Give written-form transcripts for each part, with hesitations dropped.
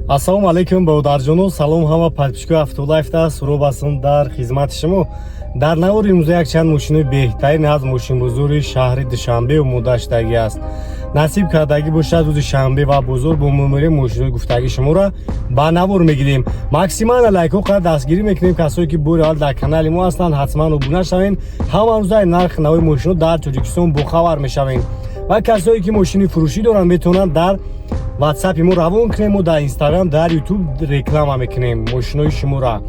Ассалому алайкум, бародарҷоно, салом ҳама подписчикои Автолайфта, суроб ҳастам дар хизмати шумо. Дар навори имрӯза якчанд мошинои беҳтарин аз мошинбозори шаҳри Душанбе омода шудагӣ аст. Насиб кардагӣ бошад, рӯзи шанбе ва бозор бо мумири мошинои гуфтагӣ шуморо ба навор мегирем. Максимально лайкҳо қадр дастгирӣ мекунем. Касое ки бори аввал дар канали мо ҳастанд, ҳатман обуна шавед. Ҳама рӯзаи нархи нави мошино дар Тоҷикистон бохабар мешавем. Ва касое ки мошини фурӯшӣ доранд, метавонанд дар ватсапи мо равон кунем. Мо дар Инстаграм, дар Ютуб реклама мекунем мошинои шуморо.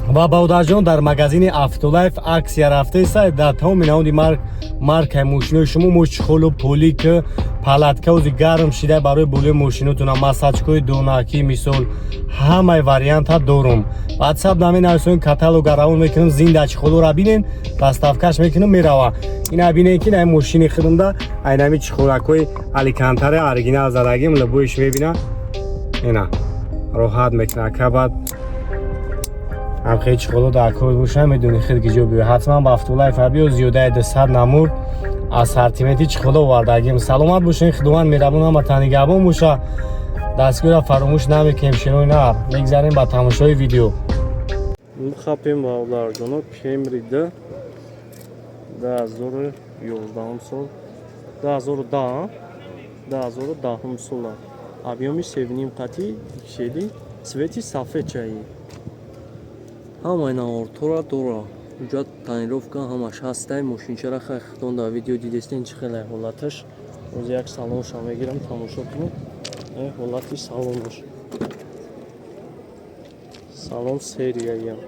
Ва бародарҷон, дар магазини Автолайф аксия рафтаеста. Дар тамоми намуди маркаи мошинои шумо мо чехолу полик, палатка, ози гарм шида барои болои мошинотона, масачкои донакӣ, мисол, ҳамаи варианта дорум. Ватсап наменависонем, каталога равон мекунем, зинда чехолора бинен, доставкаш мекунем, мерава. Ина бинен, ки на мошини худумда айнами чехолакҳои алькантара оригинал задагим, лабоиш мебина, ина роҳат мекуна. Кабад ҳам хеле чехоло дар кор боша, медони хел ки ҷо биё. Ҳатман ба Автолайф биё, зиёдаи 200 намуд ассортименти чехоло овардагим. Саломат бошен, Худованд меҳрабон ҳама танигаҳбон боша. Дастгирро фаромӯш намекунем, широи нар. Мегзарем ба тамошои видео. Хапем, бародарҷоно, Кемри д 2011 сол, 2010, 2010 сола, объёми севним қати шеди, цвети сафед чаи, ҳамаи наворторо дора, уҷа тонировка ҳамаш ҳастай. Мошинчара хай хитон дар видео дидестен, чӣ хеле ҳолаташ. Оз як салонша мегирам, тамошо кунед. Ҳолати салонаш, салон серияям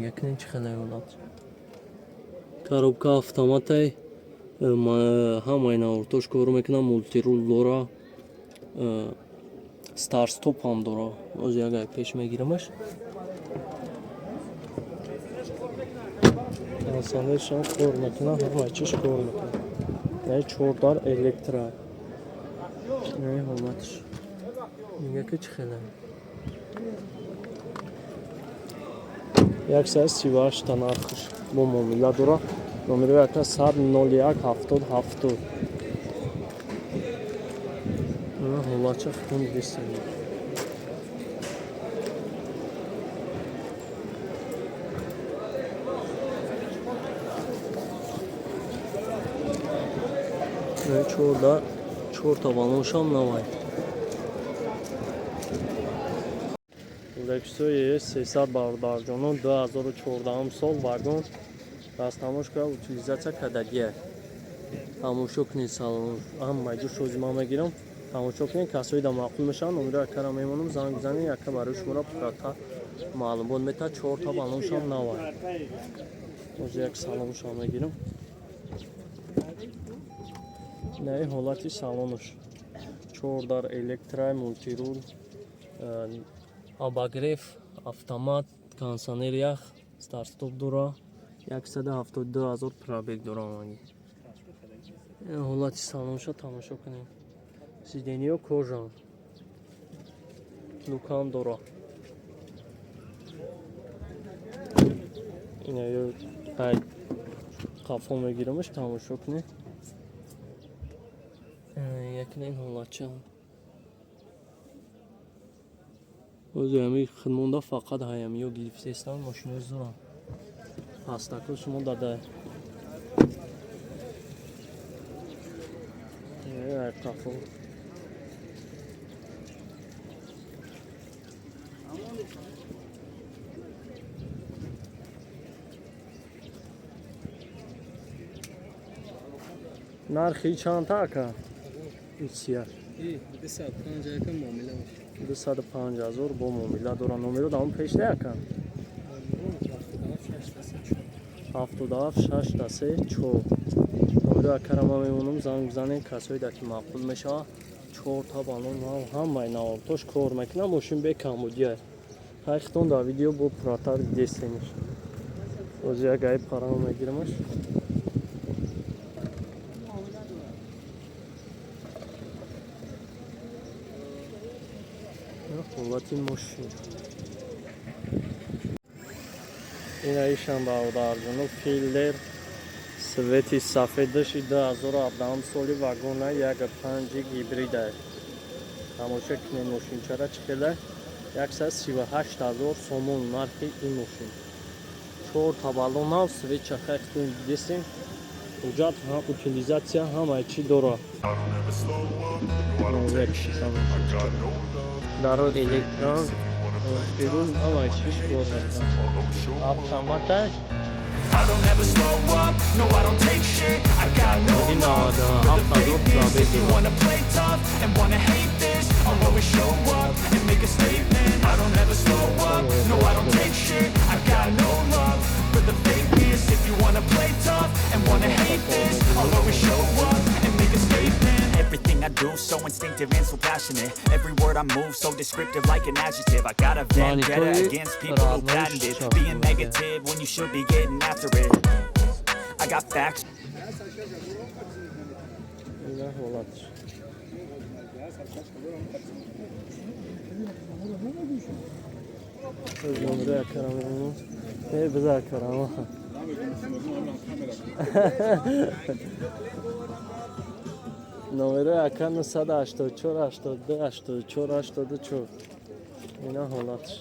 якне, чӣ хеле ҳолат. Коробка автоматай, ҳамаи навортош кор мекунам, мультирул дора, старт-стоп ҳам дора. Оз як пеш мегирамаш, кондиционершам кор мекунад, ҳамаи чиш кор мекунад. Яъне чордар электро. Яъне ҳолаташ мега ки чӣ хеле. 138-та нархш, бо муомила дора. Номеро яка сад нол як ҳафтод ҳафтод. Ҳолатша хитон дидестем. Чорда чорта балоншам навай. Лексуси 300, бародарҷоно, 2014 сол, вагон, растаможка, утилизация кардагия. Тамошо кунед салон, ҳама ҷо шози ман мегирам. Тамошо кунед, касои да маъқул мешаванд, номеро якара мемонам, занг бизанед, яка барои шуморо пуррата маълумот метаҳад. Чорта балоншам навай. Боз як салоншам мегирам. Наи ҳолати салонаш. Чордар электрай, мультирул, обогрев, автомат, кондиционер ях, старт-стоп дора, 172 ҳазор пробег дора омаги. Ҳолати салонша тамошо кунед. Сиденьё кожа. Люкам дора. Ина ё ай қафо мегирамаш, тамошо кунед. Якна ин ҳолатча. Ози ҳами хидмонда фақат ҳаямиё гирифтестанд, мошинои зурам. Пастако шумо дадай. Қафо. Нархи чанд, ака? Исия. 205 ҳазор, бо муомила дора. Номеро даҳум пеш не, ака? 77 шашта се чор. Номеро акара ман мемонам, занг бизанед, касое да ки маъқул мешавад. Чорта балон, ҳамаи навортош кор мекунад, мошин бе камбудия. Хай хитон дар видео бо пурратар дидестениш. Ози як гаи парама мегирамаш. Ҳолати мошин. Ина ишам, бародарҷоно, Филдер, цвети сафедаши, 2017 соли, вагона, 1.5 гибрида. Тамошо кунед мошинчара чӣ хела. 138 000 сомон нархи ин мошин. Чор табалон нав, свеча хайхтун дидесем. Ҳуҷҷат, утилизация ҳамаи чӣ дора. Дарод электрон, берун ҳамаи чиш дора. Автомата. I don't ever slow up, no I don't take shit. I got no love for the fakeness. If you wanna play tough and wanna hate this, I'll always show up and make a statement. I don't ever slow up, no I don't take shit. I got no love for the fakeness. If you wanna play tough and wanna hate this, I'll always show up and make a statement. Everything I do, so instinctive and so passionate. Every word I move, so descriptive like an adjective. I got a vendetta Monitory against people who родной patented щас being будет. Negative when you should be getting after it. I got facts. Ина ҳолатш. Номеро якарам. Э, бизар карам. Номеро яка 984 82 84 84. Ина ҳолатш.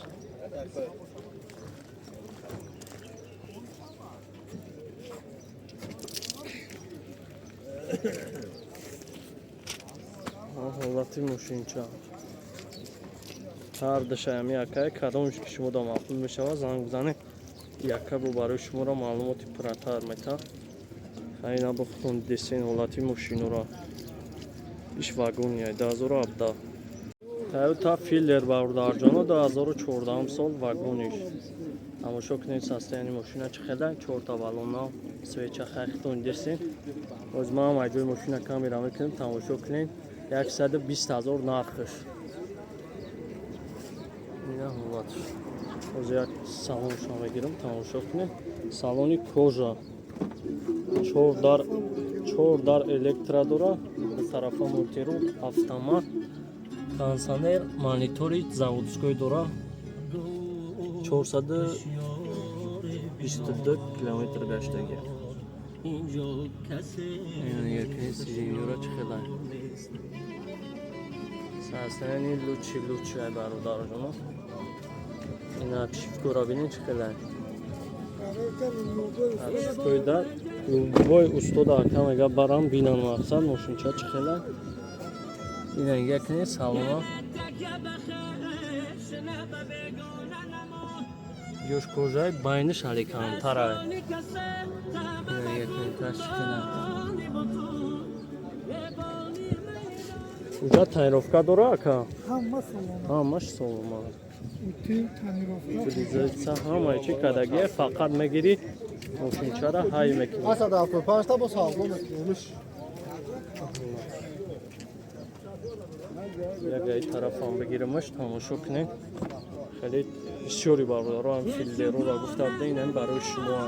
Ҳолати мошинча. Ҳар душаями якае кадомш ки шумо да маъқул мешавад, занг бизанед. Яка бо барои шуморо маълумоти пурратар метаҳад. Хайна бо худтон дидесен ҳолати мошинора. Иш вагония 2017. Toyota Fielder, бародарҷоно, 2014 сол, вагониш. Тамошо кунед состояние мошина чӣ хела, чорта баллона, свеча, хайхтон дидесен. Боз ман ҳам ҷои мошина камера мекунем, тамошо кунед. 120 ҳазор нархш. Ина ҳолатш. Боз як салоншон мегирам, тамошо кунед. Салони кожа. Чор дар электро дора, ду тарафа мультирул, автомат, кондиционер, монитори заводской дора. 422 километр гаштагӣ. Сиденьёра чӣ хела. Состояние лучший, лучший, ай бародарҷоно. Ина обшивкора бинед чӣ хела. Обшивкои дар любой устода ака мега барам бинан, мақсад мошинча чӣ хела. Ина нигоҳ кунед салона. Ҷош кожаи, байниш аликантара. Ина нигоҳ кунед таш чӣ хела. Уҷа тонировка дора, ака? Ҳама салома. Ҳамаш салома. Утил, тонировка. Утилизация ҳамаи чӣ кардагие, фақат мегирӣ мошинчара ҳай мекунӣ. 175 та бо савдо мекунемш. Як ай тарафам бигирамаш, тамошо кунед. Хеле бисёри бародаро ҳам Филдерора гуфта буда, инам барои шумо.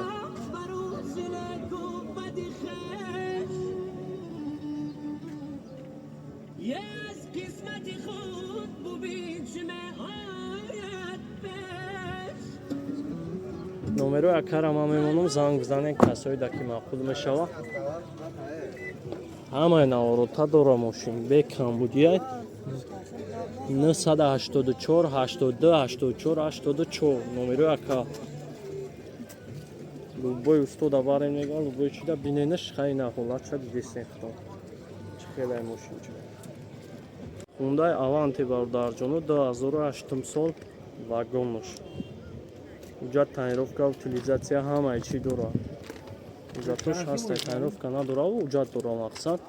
از قسمت خود ببین چه آید پیش. Номерои акара ман мемонам, занг бизанед касои да ки маъқул мешава. Ҳамаи наворота дора мошин, бе камбудия. 984 82 84 84 номерои ака. Любой устода барем, мега, любой чида биненаш. Хайна ҳолатша дидесен худо. Чӣ хелай мошинча. Хундай Аванте, бародарҷоно, 2008 сол, вагонш. Уҷа тонировка, утилизация ҳамаи чӣ дора. Уҷатош ҳаста, тонировка надора, уҷат дора, мақсад.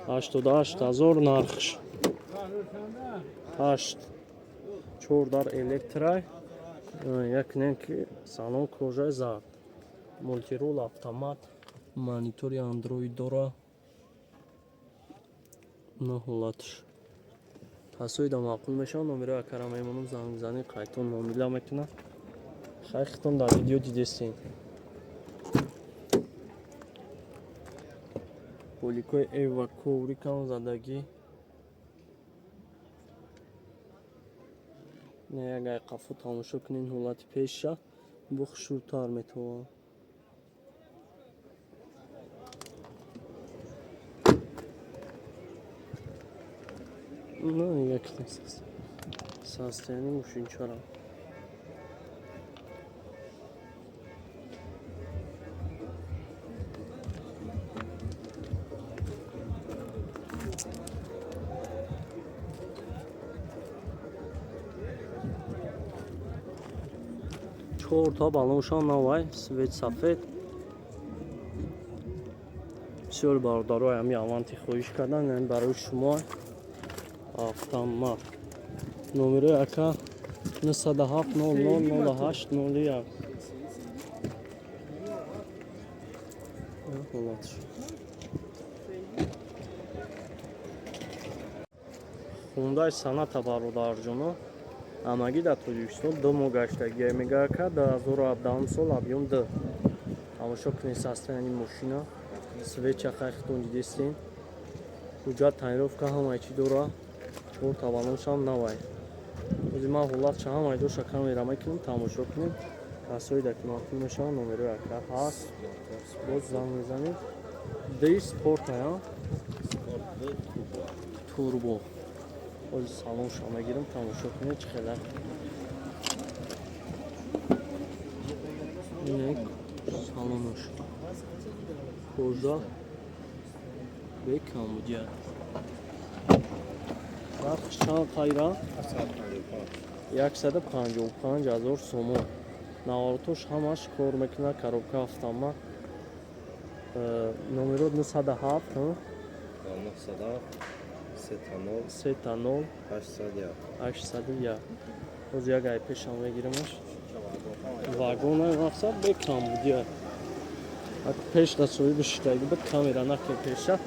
88 ҳазор нархш. 8 чор дар электрай. Як нем ки салон кожаи зард. Мультирул, автомат, монитори Android дора. На ҳолатш. Касоида маъқул мешавад, номерои акара мемонам, занг бизанед, қайтон муомила мекунад. Хайхтон дар видео дидестен. Поликои эва, коврикам задагӣ. Не, як ай қафо тамошо кунед ҳолати пеша, бо хушрӯтар метавонад. На як состояние мошинчара. Чорта балоншон навай, свет сафед. Бисёр бародаро ҳами аванти хоҳиш кардан, ин барои шумо автомат. Номерои ака 907 00 08 01. Ҳолатш. Хундай Соната, бародарҷоно, ҳамагӣ дар Тоҷикистон 2 моҳ гаштагия. Мега, ака, 2017 сол, объём д. Тамошо кунед состояние мошина. Свеча хайхтон дидестен. Ҳуҷҷат, тонировка, ҳамаи чӣ дора. Чор тавалоншам навай. Ози ман ҳолатша ҳамаи доша камера мекунам, тамошо кунем. Касои дар ки маъқул мешаванд, номерои ака ҳаст. Боз занг мезанем. Ди спорт ая? Турбо. Ози салонша мегирам, тамошо кунед чӣ хела. Инак салонаш. Кожа бекамудия. Нархш чанд қайра? 155 ҳазор сомон. Наворотош ҳамаш кор мекунад, коробка автомат. Номеро 907, ҳа? 907 30 30 801. 801. Боз як ай пешам мегирамаш. Вагона мақсад бекамудия. Ак пеш да соҳиби шидаги буд, камера накун пеша.